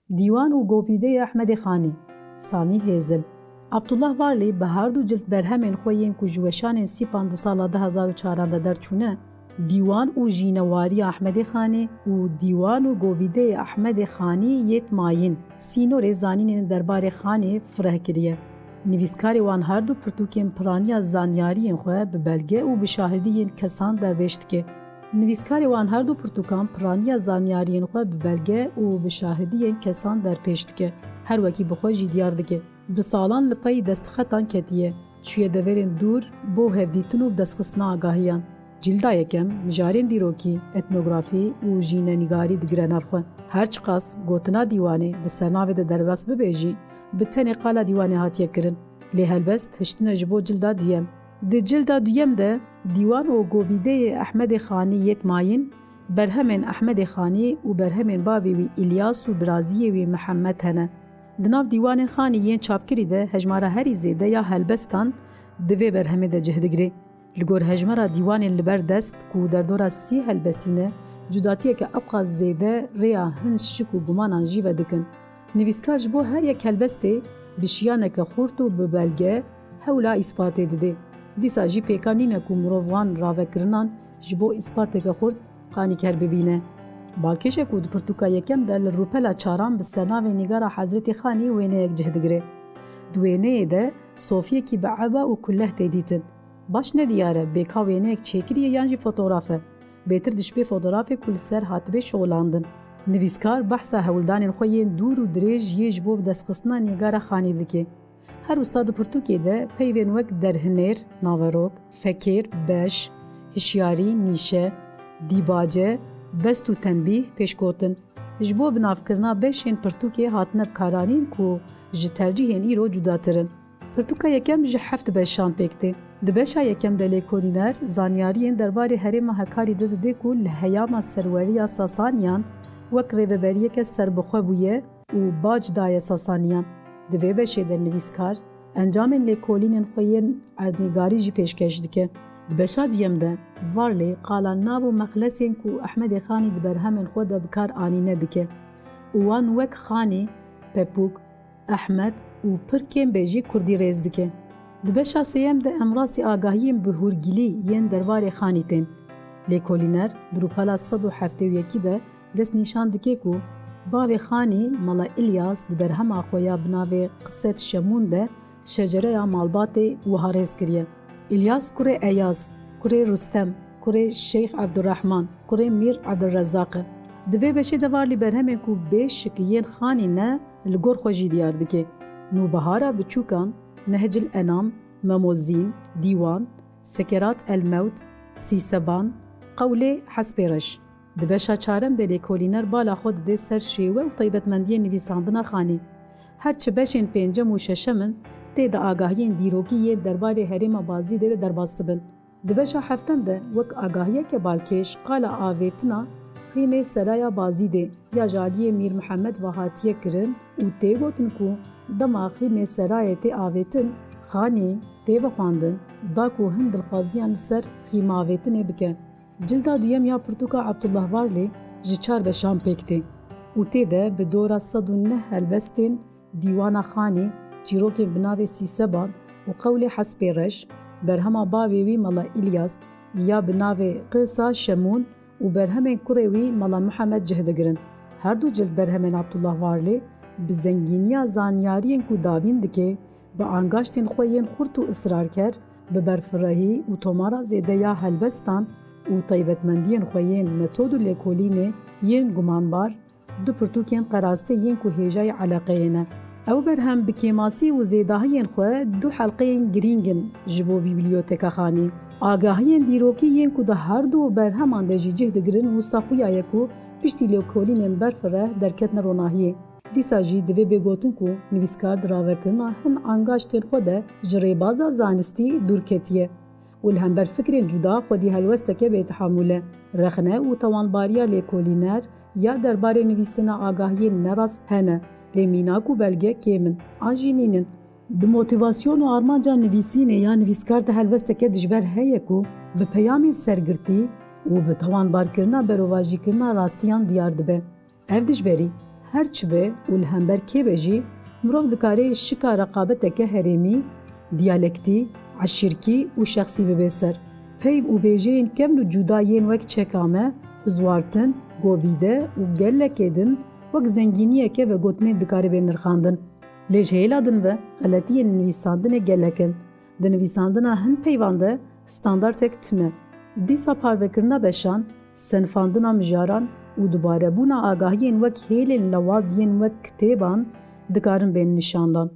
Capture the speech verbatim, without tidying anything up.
Dîwan û Gobîdeyê Ehmedê Xanî, Samî Hêzil. Abdullah Varlî bi her du cild berhemên xwe yên ku ji weşanên Sîpan di sala du hezar û çaran de derçûne, Dîwan û Jînewariya Ehmedê Xanî û Dîwan û Gobîdeyê Ehmedê Xanî yêt mayîn, sînorê zanînên derbarê Xanî fireh kiriye. Nivîskarê wan her du pirtûkên piraniya zanyariyên xwe bi belge û bi şahidiyên kesan derpêç dike. Nivîskarê wan her du pirtûkan piraniya zanyariyên xwe bi belge û bi şahidiyên kesan derpêç dike. Her wekî bi xwe jî diyar dike. Bi salan li pey destxetan ketiye, çûye deverên dûr bo hevdîtin û bi destxistina agahiyan. Cilda yekem, mijarên dîrokî, etnografî û jînenîgarî digire nav xwe. Her çiqas gotina dîwanê di sernavê de derbas bibe jî, bi tenê qala dîwanê hatiye kirin. Lê helbest hiştine ji bo cilda duyem. Di cilda duyem de Dîwan û Gobîdeyê Ehmedê Xanî yêt mayîn, berhemên Ehmedê Xanî û berhemên bavê wî Îlyas û biraziyê wî Mihemed hene. Di nav dîwanên Xanî yên çapkirî de hejmara herî zêde ya helbestan di vê berhemê de cih digire. Li gor hejmara dîwanên li ber dest ku derdora sî helbestî ne, cudatiyeke ewqas zêde rêya hin şik û gumanan jî vedikin. Nivîskar ji bo her yek helbestê bi şiyaneke xurt û bi belge hewla îspatê dide. Dîsa jî pêkan nîne ku mirov wan ravekirinan ji bo îspateke xurt qanîker bibîne. Balkêşe ku di pirtûka yekem de li rûpela çaran bi sernavê Nîgara Hezretî Xanî wêneyek cih digire. Di wêneyê de sofiyekî bi eba û kuleh tê dîtin. Baş nediyar e bêka wêneyek çêkirî ye yan jî fotograf e. Bêtir dişibê fotografê ku li ser hatibe şixulandin. Nivîskar behsa hewldanên xwe yên dûr û dirêj yê ji bo bi destxistina Nîgara Xanî dike. Her wisa di pirtûkê de peyvên wek derhinêr, naverok, fekêr, beş, hişyarî, nîşe, dîbace, best û tenbîh pêşgotin. Ji bo binavkirina beşên pirtûkê hatine bikaranîn ku ji tercîhên îro cudatir in. Pirtûka yekem ji heft beşan pêk tê. Di beşa yekem de lêkolîner zanyariyên derbarê herêma Hekarî de dide ku li heyama serweriya Sasaniyan wek rêveberiyeke serbixwe bûye û bac daye Sasaniyan. Di vê beşê de nivîskar encamên lêkolînên xwe yên erdnîgarî jî pêşkêş dike. Di beşa duyem de Varley qala nav û mexlesên ku Ehmedê Xanî di berhemên xwe de bi kar anîne dike û wan wek Xanî, Pepûk, Ehmed û pir kêm be jî kurdî rêz dike. Di beşa sêyem de em rastî agahiyên bi hûrgilî yên derbarê Xanî tên. Lêkolîner di rûpela sed û heftê û yekî de dest nîşan dike ku bavê Xanî Mela Îlyas di berhema xwe ya bi navê Qiset Şemûn de şecereya malbatê wiha rêz kiriye. Îlyas kurê Eyaz, kurê Rustem, kurê Şeyx Ebdurrehman, kurê Mîr Ebdurrezzaq e. Di vê beşê de Varlî berhemên ku bê şik yên Xanî ne, li gor xwe jî diyar dike. Nûbihara Biçûkan, Nehcil Enam, Memozîn, Dîwan, Sekerat el Mewt, Sîseban, Qewlê Hespê Reş. Di beşa çarem de lêkolîner bala xwe dide ser şêwe û taybetmendiyên nivîsandina Xanî. Her çi beşên pêncem û şeşem in, tê de agahiyên dîrokî yên derbarê herêma Bazîdê de derbas dibin. Di beşa heftem de wek agahiyeke balkêş qala avêtina Xîmê Seraya Bazîdê ya ji aliyê Mîr Mihemed ve hatiye kirin û tê gotin ku dema Xîmê Serayê tê avêtin, Xanî tê vexwendin, da ku hin dilxwaziyan li ser xîmavêtinê bike. Cilda duyem ya pirtûka Abdullah Varlî ji çar beşan pêk tê û tê de bi dora sed û neh helbestên Dîwana Xanî, çîrokên bi navê Sîseban û Qewlê Hespê Reş, berhema bavê wî Mela Îlyas ya bi navê Qisa Şemûn û berhemên kurê wî Mela Mihemed cih digirin. Her du cild berhemên Abdullah Varlî bi zengîniya zanyariyên ku dabîn dike, bi angaştên xwe yên xurt û israrker, bi berfirehî û tomara zêde ya helbestan û taybetmendiyên xwe yên metod û lêkolînê yên gumanbar, du pirtûkên qerastê yên ku hêjayî eleqeyê ne. Ew berhem bi kêmasî û zêdahiyên xwe du helqeyên girîng in ji bo Bîbliyoteka Xanî. Agahiyên dîrokî yên ku di her du berheman de jî cih digirin wisa xuya ye ku piştî lêkolînên berfireh derketine ronahiyê. Dîsa jî divê bê gotin ku nivîskar di ravekirina hin angaştên xwe de ji rêbaza zanistî dûr ketiye û li hember fikrên cuda xwedî helwesteke bêtehamûl e. Rexne û tewanbariya lêkolîner ya derbarê nivîsîna agahiyên nerast hene, lê mînak û belge kêm in an jî nîn in. Di motîvasyon û armanca nivîsînê ya nivîskar de helwesteke dijber heye ku bi peyamên sergirtî û bi tewanbarkirina berovajîkirina rastiyan diyar dibe. Ev dijberî Her çi be û li hember kê be jî, mirov dikare şika reqabeteke herêmî, diyalektî, eşîrkî û şexsî bibe ser. Peyv û bêjeyên kevn û cuda yên wek çekame, hizwartin, gobîde û gelekê din wek zengîniyeke vegotinê dikare bên nirxandin. Lê ji hêla din ve xeletiyên nivîsandinê gelek in. Di nivîsandina hin peyvan de standartek tune. Dîsa parvekirina beşan, senifandina mijaran û dubarebûna agahiyên wek hêlên lewaz yên wek kitêban dikarin bên nîşandan.